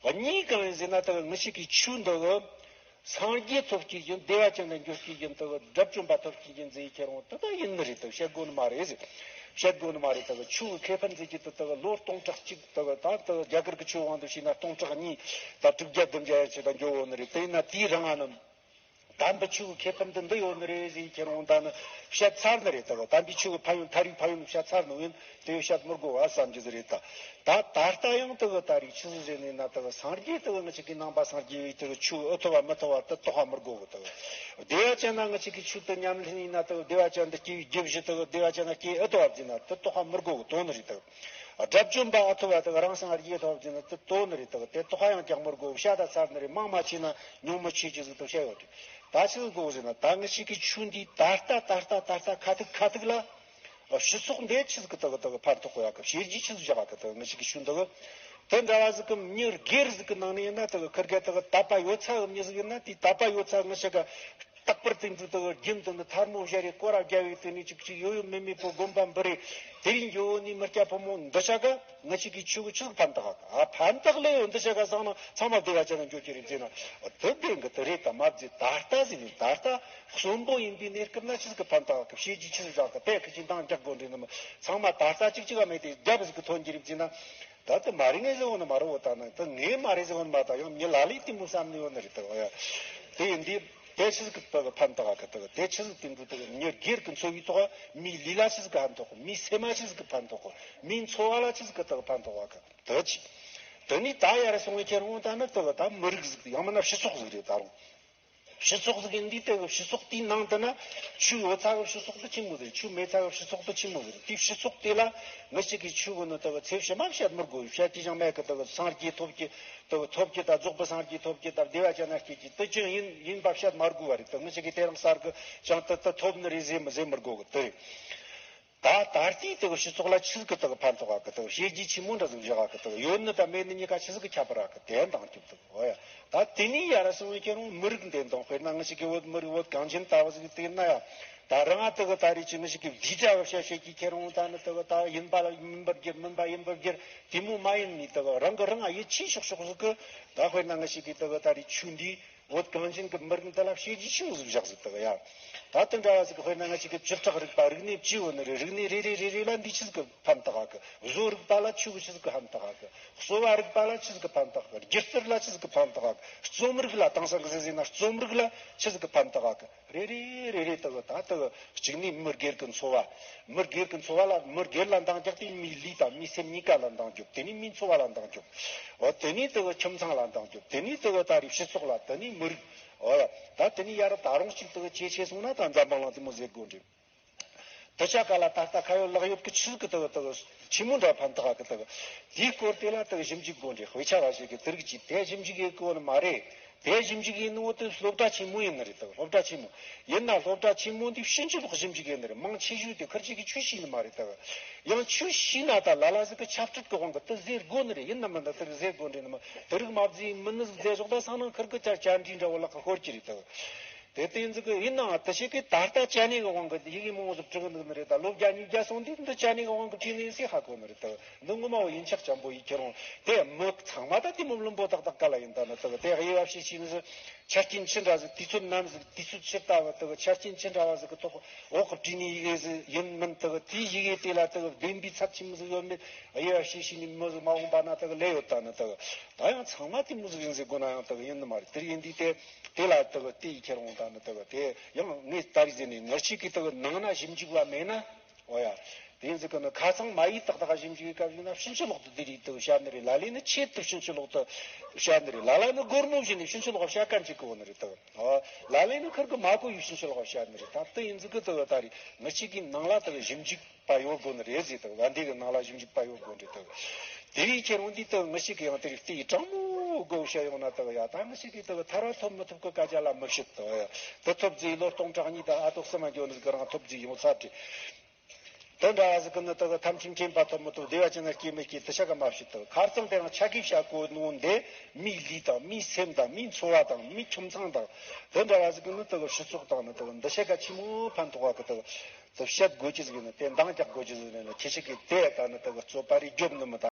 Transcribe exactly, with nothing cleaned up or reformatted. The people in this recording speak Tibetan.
གཉིས་གང་ཡིན་ཟེར་ན་དེ་གི་ང་ཅག་གི་ཆོས་འདི་གི་སངས་རྒྱས་ཐོབ་བྱེད་ཀྱི་བདེ་བ་ཅན་དུ་འགྱུར་བྱེད་ཀྱི་དེ་གི་དགྲ་བཅོམ་པ་ཐོབ་བྱེད་ཀྱི་ཟེར་ཁྱེར་འོང་དེ་ད་ཡིན་ནི་རེད། དེ་བཤད་དགོས་ནི་མ་རེད་ཟེར། བཤད་དགོས་ནི་མ་རེད། དེ་གི་ཆོས་ཀྱི་ཁེ་ཕན་ཟེར་གྱི་དེ་དེ་གི་ལོ་སྟོང་ཕྲག་གཅིག་དེ་གི་ད་དེ་གི་རྒྱ་གར་གྱི་ཆོས་དབང་དུ་བྱས་ན་སྟོང་ཕྲག་གཉིས་ད་དྲུག་བརྒྱ་བདུན་བརྒྱ་ཡན་ཆད་ད་འགྱོ་འོང་ནི་རེད། དེ་ཡིན་ན་དེའི་རིང་ང་ནི། དམ་པའི་ཆོས་ཀྱི་ཁེ་ཕན་དེ་འདི་ཡོད་ནི་རེད་ཟེར་ཁྱེར་འོང་ད་ནི་བཤད་ཚར་ནི་རེད། ད་གི་དམ་པའི་ཆོས་ཀྱི་ཕན་ཡོན་མཐར་ཐུག་ཕན་ཡོན་བཤད་ཚར་ནི་ཡིན། དེ་བཤད་མི་དགོས་པ་བསམ་རྒྱུ་ཟིག་རེད་ད། ད་ད་ལྟ་ཡང་ད་གི་ད་རེས་ཆི་ཟིག་ཟེར་ནས་ན་ད་གི་སངས་རྒྱས་ད་གི་ང་ཅག་གི་ནང་པ་སངས་རྒྱས་པའི་ད་གི་ཆོས་ཨེ་ཐོབ་པ་མི་ཐོབ་པ་ད་རྟོགས་པ་མི་དགོས་གི། ད་གི་བདེ་བ་ཅན་ན་ང་ཅག་གི་ཆོས་ད་ཉམས་ལེན་ཡིན་ན་ད་གི་བདེ་བ་ཅན་ད་སྐྱེ་བའི་རྒྱུ་བཞི་ད་གི་བདེ་བ་ཅན་ན་སྐྱེ་ཨེ་ཐོབ་པ་ཟེར་ན་ད་རྟོགས་པ་མི་དགོས་གི་དོན་ནི་རེད་ད་གི། དགྲ་བཅོམ་པ་ཨེ་ཐོབ་པ་དེ་ག་རང་སངས་རྒྱས་ཐོབ་ཅེ་ན་དེ་དོན་ནི་རེད། དེ་དེ་དོགས་ཡང་རྒྱག་མི་དགོས། བཤད་ད་ཚར་ནི་རེད། མང་མ་བྱས་ན་ཉུང་མི་ཆོད་ཅེས་ཟིག་དེ་བཤད་ཡོད་རེད། ད་ཆི་ཟིག་དགོས་ཟེར་ན་ད་ང་ཅག་གི་ཆོས་འདི་ད་ལྟ་ད་ལྟ་ད་ལྟ་ཁ་ཐུག་ཁ་ཐུག་ལ་སྤྱི་ཚོགས་འདི་ཆི་ཟིག་གི་དེ་གི་དེ་གི་ཕན་ཐོགས་ཡོད་གི། བྱས་རྗེས་ཆི་ཟིག་བཞག་གི། དེ་ང་ཅག་གི་ཆོས་འདི་གི་དེ་འདྲ་བ་ཟིག་གི་མྱི་སྒེར་ཟིག་གི་ནང་ནས་ཡིན་ན་དེ་གི་ཁིར་གེ་དེ་གི་དད་པ་ཡོད་ཚད་གི་མྱི་ཟིག་ཡིན་ན་དེ་དད་པ་ཡོད་ཚད་ང་ཅག་གི་རྟག་པར་དེ་འདྲ་དེ་གི་རྒྱུན་དུ་ནི་ཐལ་མོ་སྦྱར་རེ་སྐོར་ར་རྒྱབ་ཡེ་དེ་ནས་ཅིག་ཅིག་ཡོད་ཡོད་མེད་མེད་པོ་དགོན་པ་འབུལ་རེ་དེ་རིང་འགྱོ་ནི་མི་སྐྱ་ཕོ་མོ་འདི་ཆ་ག་ང་ཅག་གི་ཆོས་གི་ཆི་ཟིག་ཕན་ཐོགས་ག། ཨ་ཕན་ཐོགས་ལས་ཡོད་འདི་ཆ་ག་སང་ན་ཚང་མ་བདེ་བ་ཅན་ན་འགྱོ་རྒྱུ་རེད་ཟེར་ན་དེ་བདེན་གི། དེ་རེད་ད་མ་བརྗེད་ད་ལྟ་ཟེར་ནས་ད་ལྟ་གསོན་པོ་ཡིན་པའི་གནས་སྐབས་ན་ཆི་ཟིག་གི་ཕན་ཐོགས་གི། བྱས་རྗེས་ཆི་ཟིག་བཞག་གི། དེ་ཁི་ཅིག་འདང་རྒྱག་དགོས་འདྲེ་ནི་མི་ཚང་མ་ད་ལྟ་ཅིག་ཅིག་ག་མེད་དེ་རྒྱབ་ཟིག་གི་ཐོན་རྒྱུ་རེད་ཟེར་ན། ད་དེ་མ་རེད་ངས་ཟེར་བ་ནི་མ་རེད། འོ་ད་ནི་དེ་ངས་མ་རེད་ཟེར་བ་ནི་མ་ད་ཡང་མྱི་ལ་ལས་དེ་མོ་བསམ་ནི་ཡོད་ནི་རེད་ད། འོ་ཡ། དེ་ཡིན་དུས་དེ་ཆི་ཟིག་གི་ཕན་ཐོགས་གི། དེ་དེ་ཆི་ཟིག་དེ་འདྲ་དེ་མྱི་སྒེར་གི་འཚོ་བའི་ཐོག་མིའི་ལུས་ལ་ཆི་ཟིག་གི་ཕན་ཐོགས། མིའི་སེམས་མ་ཆི་ཟིག་གི་ཕན་ཐོགས། མིའི་འཚོ་བ་ལ་ཆི་ཟིག་གི་དེ་ཕན་ཐོགས་གི། དེ་ཆི། དེ་ནི་ད་ཡར་སོང་བའི་ཁྱེར་འོང་ད་ནི་དེ་ད་མི་རིགས་ཟིག་ཡང་མིན་ན་སྤྱི་ཚོགས་ཟིག་རེད་ད་རུང་། སྤྱི་ཚོགས་ཟིག་ཡིན་དུས་དེ་གི་སྤྱི་ཚོགས་དེའི་ནང་དུ་ན་ཆོས་ཡོད་ཚ་གི་སྤྱི་ཚོགས་དེ་ཆི་མོ་ཟིག་རེད། ཆོས་མེད་ཚ་གི་སྤྱི་ཚོགས་དེ་ཆི་མོ་ཟིག་རེད། དེའི་སྤྱི་ཚོགས་དེ་ལ་ང་ཅག་གི་ཆོས་གི་ནི་དེ་གི་ཚེ་ཕྱི་མ་བཤད་མི་དགོས། བཤད་དེ་ཅང་མེད་གི། དེ་གི་སངས་རྒྱས་ཐོབ་ཀྱི་དེ་གི་ཐོབ་ཀྱི་ད་རྫོགས་པའི་སངས་རྒྱས་ཐོབ་ཀྱི་ད་བདེ་བ་ཅན་ན་སྐྱེ་ཀྱི་དེ་ཅི་ཡིན་ཡིན་པ་བཤད་མ་དགོས་པ་རེད། དེ་ང་ཅག་གི་དེ་རིང་གསར་གི་ཅང་དེ་དེ་ཐོབ་ནི་རེད་ཟེར་མི་ཟེར་མི་དགོས་གི། དེ་རེད། ད་ད་ལྟའི་དེ་གི་སྤྱི་ཚོགས་ལ་ཆི་ཟིག་གི་དེ་གི་ཕན་ཐོགས་ག་གི། དེ་གི་བྱས་རྗེས་ཆི་མོ་འདྲ་ཟིག་བཞག་ག་གི། དེ་གི་ཡོད་ནི་དང་མེད་ནི་གཉིས་ཀ་ཆི་ཟིག་གི་ཁྱད་པར་ག་གི། དེ་འདང་རྒྱོབ་དེ་གི། འོ་ཡ། ད་དེ་ནས་ཡར་སོང་བའི་ཁྱེར་འོང་མི་རིགས་འདི་འདང་། དཔེར་ན་ང་ཅག་གི་བོད་མི་རིགས་བོད་གངས་ཅན་ལྟ་བུ་ཟིག་དེ་ན་ཡ། ད་རང་ང་དེ་གི་ད་རེས་ཅི་ང་ཅག་གི་འདི་འདྲ་བ་བཤད་བཤད་ཀྱི་ཁྱེར་འོང་ད་ནི་དེ་གི་ད་ཡིན་པ་ལ་མིན་པར་བསྒྱུར། མིན་པ་ཡིན་པར་བསྒྱུར། དེ་མོ་མ་ཡིན་ནི་དེ་གི་རང་གི་རང་ང་ཡིད་ཆེས་ཤོག་ཤོག་ཟིག་གི། ད་དཔེར་ན་ང་ཅག་གི་དེ་གི་ད་རེས་ཆོས་འདི། བོད་གངས་ཅན་གྱི་མི་རིགས་འདི་ལ་བྱས་རྗེས་ཆེན་པོ་ཟིག་བཞག་ཟིག་དག་ཡ། ད་དེ་འདྲ་བ་ཟིག་དཔེར་ན་ང་ཅག་གི་བཅུ་ཕྲག་རིག་པ་རིག་གནས་བཅུ་ཡོད་ནི་རེད། རིག་གནས་རེ་རེ་རེ་རེ་ལ་འདི་ཆི་ཟིག་གི་ཕན་ཐོགས་ག་གི། བཟོ་རིག་པ་ལ་ཆི་ཟིག་ཆི་ཟིག་གི་ཕན་ཐོགས་ག་གི། གསོ་བ་རིག་པ་ལ་ཆི་ཟིག་གི་ཕན་ཐོགས་གི། སྒྱུ་རྩལ་ལ་ཆི་ཟིག་གི་ཕན་ཐོགས་ག་གི། རྩོམ་རིག་ལ་དེང་སང་གི་ཟེར་ཟེར་ན་རྩོམ་རིག་ལ་ཆི་ཟིག་གི་ཕན་ཐོགས་ག་གི། རེ་རེ་རེ་རེ་དག་ད་དག་གཅིག་ནས་མི་སྒེར་གི་འཚོ་བ། མི་སྒེར་གི་འཚོ་བ་ལ་མི་སྒེར་ལ་འདང་རྒྱག་དུས་མིའི་ལུས་དང་མིའི་སེམས་གཉིས་ཀ་ལ་འདང་རྒྱོབ། དེ་ནས་མིའི་འཚོ་བ་ལ་འདང་རྒྱོབ། འོ་དེ་ནས་དག་ཁྱིམ་ཚང་ལ་འདང་རྒྱོབ། དེ་ནས་དག་ད་རེས་སྤྱི་ཚོགས་ལ། དེ་ནས་མི་རིགས། འོ་ཡ། ད་དེ་ནས་ཡར་ད་རུང་གཅིག་དག་ཇེ་ཆེ་སོང་ན་ད་འཛམ་བུ་གླིང་དེ་མོ་ཟེར་དགོས་འདྲ། དེ་ཆ་ག་ལ་ད་ལྟ་ཁ་ཡོད་ལག་ཡོད་ཀྱི་ཆི་ཟིག་གི་དག་དག་ཆི་མོ་འདྲ་ཕན་ཐོགས་གི་དག། དེའི་སྐོར་དེ་ལ་དག་ཞིབ་འཇུག་དགོས་འདྲ། དཔེ་ཆ་བ་ཞིག་གིས་དེ་རིགས་ཀྱིས་དེ་ཞིབ་འཇུག་ཡེད་གོ་ནི་མ་རེད། དེ་ཞིབ་འཇུག་ཡིན་ནོ་དེ་སློབ་གྲྭ་ཆེན་མོ་ཡིན་ནི་རེད། དེ་སློབ་གྲྭ་ཆེན་མོ་ཡིན་ན་སློབ་གྲྭ་ཆེན་མོ་འདི་ཕྱིན་ཅི་ལོག་ཞིབ་འཇུག་ཡིན་ནི་རེད། མང་ཆེ་ཤོས་དེ་ཁིར་ཅིག་གིས་ཆོས་ཤེས་ནི་མ་རེད། དེ་ཡང་ཆོས་ཤེས་ན་ད་ལ་ལ་ཟིག་གི་ཆབ་སྲིད་གི་དབང་གིས་དེ་ཟེར་དགོས་ནི་རེད། ཡིན་ན་མིན་ན་དེ་རིགས་ཟེར་དགོས་འདྲ་ནི་མ། དེ་རིགས་མ་བཟས་མིན་ནི་ཟིག་ཟེར་ཞོག་ད་སང་ན་ཁིར་གི་ཅ་ཅ་འདྲི་འདྲ་བོ་ལག་གི་ཤོར་གྱི་རེད། དེ་དེ་ཟིག་གི་ཡིན་ནའང་དེ་ཞིག་གིས་ད་ལྟ་ཅ་ནེ་གི་དབང་གིས་ཡི་གེ་མང་བོ་ཟིག་བྲི་གི་འདུག་ནི་རེད། ད་ལོ་བརྒྱ་ཉིས་བརྒྱ་སོང་དུས་འདི་ཅ་ནེ་གི་དབང་གིས་བྲིས་ནི་ཟིག་ཧ་གོ་ནི་རེད། དེ་འདི་ངོ་མ་བོ་ཡིན་ཆགས་ཅན་པོ་ཡི་ཁྱེར་འོང་དེ་མི་ཚང་མ་ད་དེ་མོ་བླུན་པོ་ཏག་ཏག་ག་ལ་ཡིན། ད་ནི་དེ་དེ་དབྱེ་བ་ཕྱེ་ཤེས་ནི་ཟིག་ཆ་རྐྱེན་ཅི་འདྲ་ཟིག་དུས་ཚོད་ནམ་ཟིག་དུས་ཚོད་ཕྱིར་ལྟ་བ་དག་ཆ་རྐྱེན་ཅི་འདྲ་བ་ཟིག་གི་ཐོག་འོག་གི་བྲིས་ནི་ཡི་གེ་ཟིག་ཡིན་མིན་དག་དེའི་ཡི་གེ་དེ་ལ་དག་བདེན་པའི་ཚབས་ཆེན་མོ་ཟིག་ཡོད་མེད་དབྱེ་བ་ཕྱེ་ཤེས་ནི་མི་ཟིག་མ་འོངས་པ་ན་དག་ལས་ཡོད། ད་ནི་དག་ད་ཡང་ཚང་མ་དེ་མོ་ཟིག་ཡིན་ཟེར་དགོས་ན་ཡང་དག་ཡིན་ནི་མ་རེད། དེར་ཡིན་དུས་དེ་དེ་ལ་དག་དེ་ཡི་ཁྱེར་འོང་། ད་ནི་དག་དེ་ཡང་ངས་ད་རེས་ཟེར་ནས་ནར་གཅིག་གི་དག་ནང་ན་ཞིབ་འཇུག་བ་མེད་ན། འོ་ཡ། དེ་ཟིག་གི་ནི་ཁ་ཚང་མ་ཡིག་ཏག་ཏག་ཞིབ་འཇུག་གི་སྐབས་ཡིན་ན་ཕྱིན་ཅི་ལོག་ཏུ་དེ་རིགས་དུ་བཤད་ནི་རེད། ལ་ལས་ནི་ཆེད་དུ་ཕྱིན་ཅི་ལོག་ཏུ་བཤད་ནི་རེད། ལ་ལ་ནི་སྒོར་མོ་བཞིན་ནི་ཕྱིན་ཅི་ལོག་བཤད་མཁན་ཅིག་གི་འོ་ནི་རེད་དོ། ལ་ལས་ནི་ཁིར་གི་མ་གོ་ཡི་ཕྱིན་ཅི་ལོག་བཤད་ནི་རེད། ད་དེ་ཡིན་ཟིག་གི་དུ་ད་རེད། ང་ཅག་གི་ནང་ལ་དུ་ཞིབ་འཇུག་པ་ཡོད་དགོས་ནི་རེད་ཟེར་དུ། ལ་འདི་གི་ནང་ལ་ཞིབ་འཇུག་པ་ཡོད་དགོས་རེད་དུ། དེ་རིགས་ཁྱེད་རང་འདི་དུ་ང་ཅག་གི་ཡང་དེ་རིགས་དེ་ཡི་དྲང་མོ་དགོས་བཤད་ཡོང་ན་དུ་ཡ། ད་ང་ཅག་གི་དུ་ཐར་བ་ཐོབ་མི་ཐུབ་གི་སྐད་ཆ་ལ་མི་བཤད་དུ་ཡ། དུ་ཐོབ་ཟིག་ལོ་སྟོང་ཕྲག་གཉིས་དང་ཨ་ཐོག་གསུམ་མ་འགྱོ་ནི་ཟིག་གི་རང་ཐོབ་ཟིག་ཡོང་ཚར་དེ། དེ་འདྲ་བ་ཟིག་གི་ནི་དེ་གི་ཐམས་ཅད་མཁྱེན་པ་ཐོབ་མི་ཐོབ་བདེ་བ་ཅན་ན་སྐྱེ་མི་སྐྱེ་དེ་ཆ་ག་མ་བཤད་དེ། ཁ་རྩང་དེ་རང་ཆ་གིས་བཤད་གོ་ནོ་འདི་མིའི་ལུས་དང་མིའི་སེམས་དང་མིའི་འཚོ་བ་དང་མིའི་ཁྱིམ་ཚང་དང་དེ་འདྲ་བ་ཟིག་གི་ནི་དེ་གི་སྤྱི་ཚོགས་དང་ནི་དེ་གི་འདི་ཆ་ག་ཆི་མོ་ཕན་ཐོགས་པ་གི་དེ་གི་དེ་བཤད་དགོས་ཀྱི་ཟིག་ནི་དེ་འདང་རྒྱག་དགོས་ཀྱི་ཟིག་ནི་ཁྱེད་ཆ་གི་དེ་ད་ནི་དེ་གི་རྩོད་པ་རེ་རྒྱོབ་ནི་མི་ད།